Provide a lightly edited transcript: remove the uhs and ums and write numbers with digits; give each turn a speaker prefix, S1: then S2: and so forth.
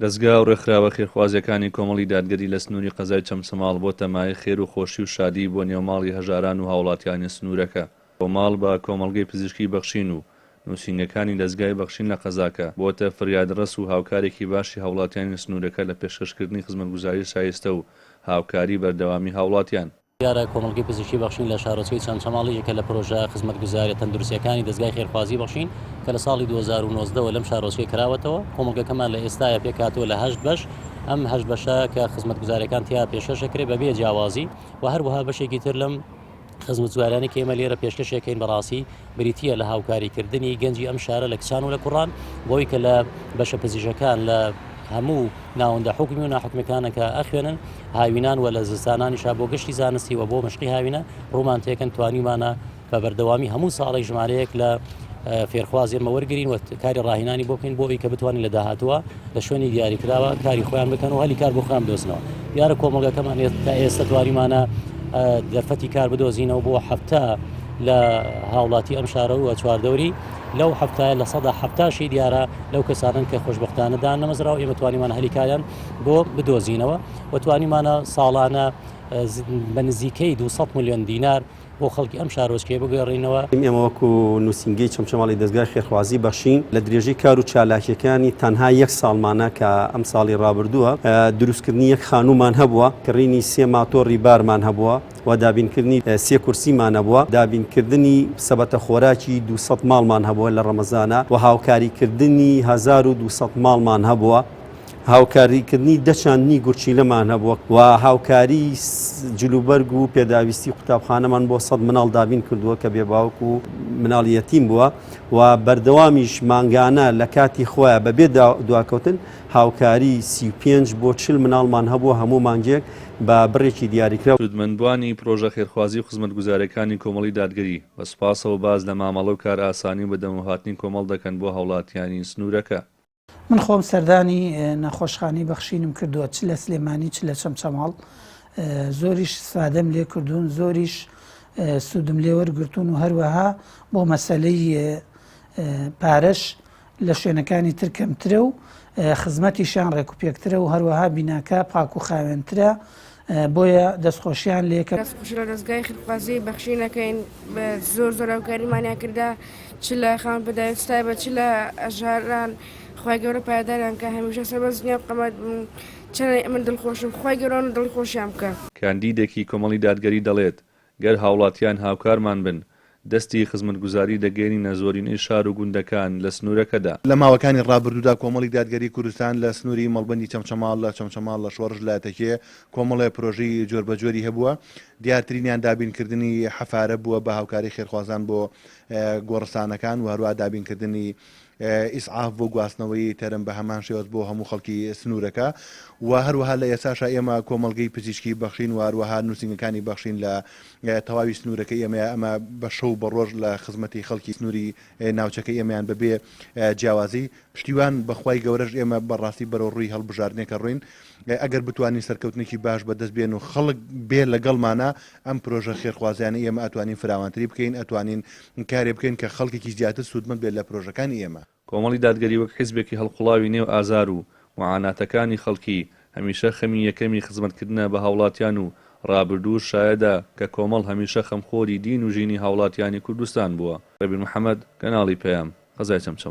S1: دەزگا و ڕێکخراوە خێرخوازییەکانی کۆمەڵی دادگەری لە سنووری قەزای چەمچەماڵ بۆتە مایەی خێر و خۆشی و شادی بۆ نێوماڵی هەژاران و هاوڵاتیانی سنوورەکە. کۆمەڵ بە کۆمەڵگەی پزیشکی بەخشین و نووسینگەکانی دەزگای بەخشین لە قەزاکە، بۆتە فریادڕەس و هاوکارێکی باشی هاوڵاتیانی سنوورەکە لە پێشکەشکردنی خزمەتگوزاری شایستە و هاوکاری بەردەوامی هاوڵاتیان.
S2: دیارە کۆمەڵگەی پزیشکی بەخشین لە شارۆچکەی چەمچەماڵ یەکێکە لە پرۆژە خزمەتگوزاریە تەندروستیەکانی دەزگای خێرخوازی بەخشین کە لە ساڵی 2019 وە لەم شارۆچکەیە کراوەتەوە. کۆمەڵگەکەمان لە ئێستایا پێکهاتووە لە هەشت بەش، ئەم هەشت بەشە کە خزمەتگوزاریەکان تیا پێشکەش ئەکرێت بەبێ جیاوازی و هەروەها بەشێکی تر لەم خزمەتگوزاریانەی کە ئێمە لێرە پێشکەشی ئەکەین بەڕاستی بریتییە لە هاوکاریکردنی گەنجی ئەم شارە لە کچان و لە کوڕان بۆی کە لە بەشە پزیشەکان لە هەموو ناوەندە حکومی و ناحکومیەکانە کە ئەخوێنن هاوینان و لە زستانانیشا بۆ گەشتی زانستی و بۆ مەشقی هاوینە ڕوومان تێکەن توانیمانە بە بەردەوامی هەموو ساڵێک ژمارەیەک لە فێرخواز ئێمە وەرگین و کاری ڕاهێنانی بۆ بکەین بۆ ئەوی کە بتوانین لە داهاتووە لە شوێنی دیاریکراوە کاری خۆیان بکەن و هەلی کار بۆ خۆیان بدۆزنەوە دیارە کۆمەڵگەکەمان تا ئێستا توانیمانە دەرفەتی کار بدۆزینەوە بۆ هەفتا لە هاوڵاتی ئەم شارە و چواردەوری لەو هەفتایە لە سەدا هەفتاشی دیارە لەو کەسانن کە خۆشببختانە دان نەمەزراوە ئێمە توانیمان هەلی کاریان بۆ بدۆزینەوە و توانیمانە ساڵانە بە نزیکەی 200 میلیۆن دینار بۆ خەڵکی ئەم شارۆچکەیە بگەڕێینەوە.
S3: ئێمە وەکو نووسینگەی چەمچەماڵی دەزگای خێرخوازی بەخشین لە درێژەی کار و چالاکییەکانی تەنها یەک ساڵمانە کە ئەم ساڵی ڕابردووە دروستکردنی یەک خانوومان هەبووە، کڕینی سێ ماتۆڕی بارمان هەبووە و دابینکردنی سێ کورسیمان هەبووە، دابینکردنی سەبەتە خۆراکی 200 ماڵمان هەبووە لە ڕەمەزانا و هاوکاریکردنی 1200 ماڵمان هەبووە. هاوکاریکردنی دە چاندنی گورچیلەمان هەبووە و هاوکاری جلوبەرگ و پێداویستی قوتابخانەمان بۆ سەد مناڵ دابین کردووە کە بێ باوک و مناڵی یەتیم بووە و بەردەوامیش مانگانە لە کاتی خۆیان بەبێ دواکەوتن هاوکاری 35 بۆ 40 مناڵمان هەبووە هەموو مانگێک بە بڕێکی دیاریکراو.
S1: سوودمەندبووانی پڕۆژە خێرخوازی و خزمەتگوزارییەکانی کۆمەڵی دادگەری، بە سوپاسەوە باس لە مامەڵە و کارئاسانی و بەدەمەوەهاتنی کۆمەڵ دەکەن بۆ هاوڵاتیانی سنوورەکە.
S4: من خۆم سەردانی نەخۆشخانەی بەخشینم کردووە چ لە سلێمانی چ لە چەمچەماڵ زۆریش سادەم لێ کردوون زۆریش سوودم لێ وەرگرتوون و هەروەها بۆ مەسلەی پارەش لە شوێنەکانی تر کەمترە و خزمەتیشیان ڕێکوپێکترە و هەروەها بیناکە پاک و خاوێنترە بۆیە دەستخۆشیان لێکە.
S5: دەستخۆشی لە دەزگای خێرخوازی بەخشین ئەکەین زۆر زۆر هاوکاریمانیان کردە چ لە خاوەن پێداویستی تایبەت چ لە هەژاران خوای گەورە پایەداریان کە هەمیشە سەربەرز دنیا قەمەت بن چەنێ من دڵخۆشم خوای گەورە دڵی خۆشیان بکا.
S1: کاندیدێکی کۆمەڵی دادگەری دەڵێت، گەر هاوڵاتیان هاوکارمان بن، دەستی خزمەتگوزاری دەگەیەنینە زۆرینەی شار و گوندەکان لە سنوورەکەدا.
S6: لە ماوەکانی ڕابردوودا کۆمەڵی دادگەری کوردستان لە سنووری مەڵبەندی چەمچەماڵ لە چەمچەماڵ لە شۆڕش لە تەکێ کۆمەڵێ پرۆژەی جۆربەجۆری هەبووە دیارترینیان دابینکردنی حەفارە بووە بە هاوکاری خێرخوازان بۆ گۆڕستانەکان و هەروەها دابینکردنی ئیسعاف بۆ گواستنەوەی تەرم بە هەمان شێواز بۆ هەموو خەڵکی سنوورەکە و هەروەها لە ئێستاشا ئێمە کۆمەڵگەی پزیشکی بەخشین و هەروەها نووسینگەکانی بەخشین لە تەواوی سنوورەکەی ئێمەیە ئەمە بە شەو بە ڕۆژ لە خزمەتی خەڵکی سنووری ناوچەکەی ئێمەیان بەبێ جیاوازی پشتیوان بەخوای گەورەش ئێمە بەڕاستی بەرەو ڕووی هەڵبژاردنێکە ڕووین ئەگەر بتوانین سەرکەوتنێکی باش بەدەست بێن و خەڵک بێ لەگەڵمانە ئەم پرۆژە خێرخوازیانەی ئێمە ئەتوانین فراوانتری بکەین، ئەتوانین کارێ بکەین کە خەڵکێکی زیاتر سوودمەند بێت لە پرۆژەکانی ئێمە.
S1: کۆمەڵی دادگەری وەک حیزبێکی هەڵقوڵاوی نێو ئازار و موعاناتەکانی خەڵکی، هەمیشە خەمی یەکەمی خزمەتکردنە بە هاوڵاتیان و ڕابردووش شایەدە کە کۆمەڵ هەمیشە خەمخۆری دین و ژینی هاوڵاتیانی کوردستان بووە. ڕێبین محەمەد، کەناڵی پەیام، قەزای چەمچەماڵ.